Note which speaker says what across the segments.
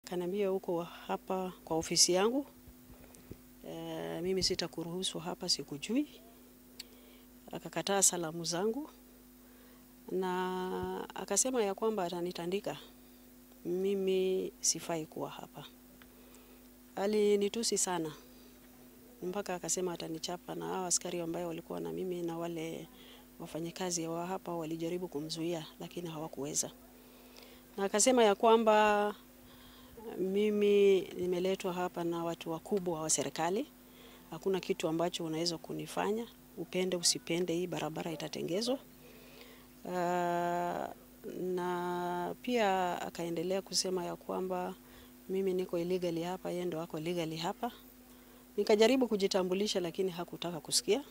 Speaker 1: Akaniambia uko hapa kwa ofisi yangu, mimi sitakuruhusu hapa, sikujui. Akakataa salamu zangu na akasema ya kwamba atanitandika, mimi sifai kuwa hapa. Alinitusi sana mpaka akasema atanichapa, na hao askari ambao walikuwa na mimi na wale wafanyikazi wa hapa walijaribu kumzuia lakini hawakuweza. Na akasema ya kwamba mimi nimeletwa hapa na watu wakubwa wa serikali, hakuna kitu ambacho unaweza kunifanya, upende usipende, hii barabara itatengezwa. Na pia akaendelea kusema ya kwamba mimi niko illegally hapa, yeye ndo ako legally hapa. Nikajaribu kujitambulisha lakini hakutaka kusikia.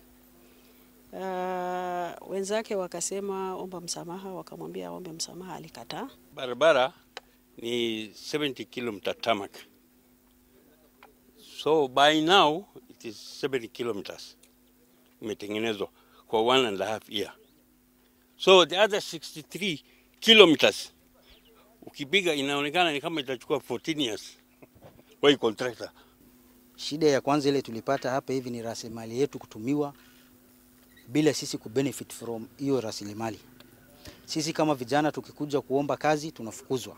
Speaker 1: Wenzake wakasema omba msamaha, wakamwambia ombe msamaha, alikataa.
Speaker 2: Barabara ni 70 km tarmac. So by now it is 70 kilometers imetengenezwa kwa 1.5 year. So the other 63 kilometers ukipiga inaonekana ni kama itachukua 14 years kwa hii contractor.
Speaker 3: Shida ya kwanza ile tulipata hapa hivi ni rasilimali yetu kutumiwa bila sisi kubenefit from hiyo rasilimali. Sisi kama vijana tukikuja kuomba kazi tunafukuzwa.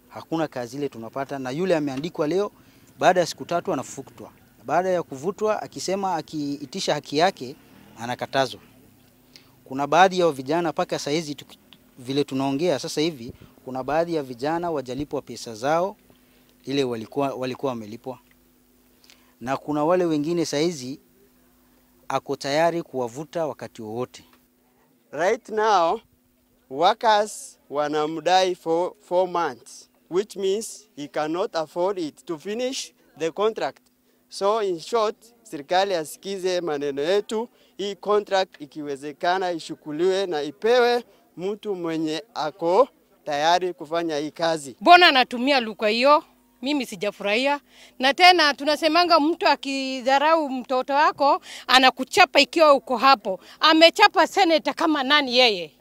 Speaker 3: Hakuna kazi ile tunapata, na yule ameandikwa leo, baada ya siku 3 anafukuzwa. Baada ya kuvutwa, akisema akiitisha haki yake anakatazwa. Kuna baadhi ya vijana paka saa hizi vile tunaongea sasa hivi, kuna baadhi ya vijana wajalipwa pesa zao ile walikuwa wamelipwa. Na kuna wale wengine saa hizi ako tayari kuwavuta wakati wowote.
Speaker 4: Right now workers wanamdai for 4 months, which means he cannot afford it to finish the contract. So in short, serikali asikize maneno yetu, hii contract ikiwezekana ishukuliwe na ipewe mtu mwenye ako tayari kufanya hii kazi.
Speaker 5: Mbona anatumia lugha hiyo? Mimi sijafurahia. Na tena tunasemanga mtu akidharau mtoto wako anakuchapa ikiwa uko hapo. Amechapa senator kama nani yeye?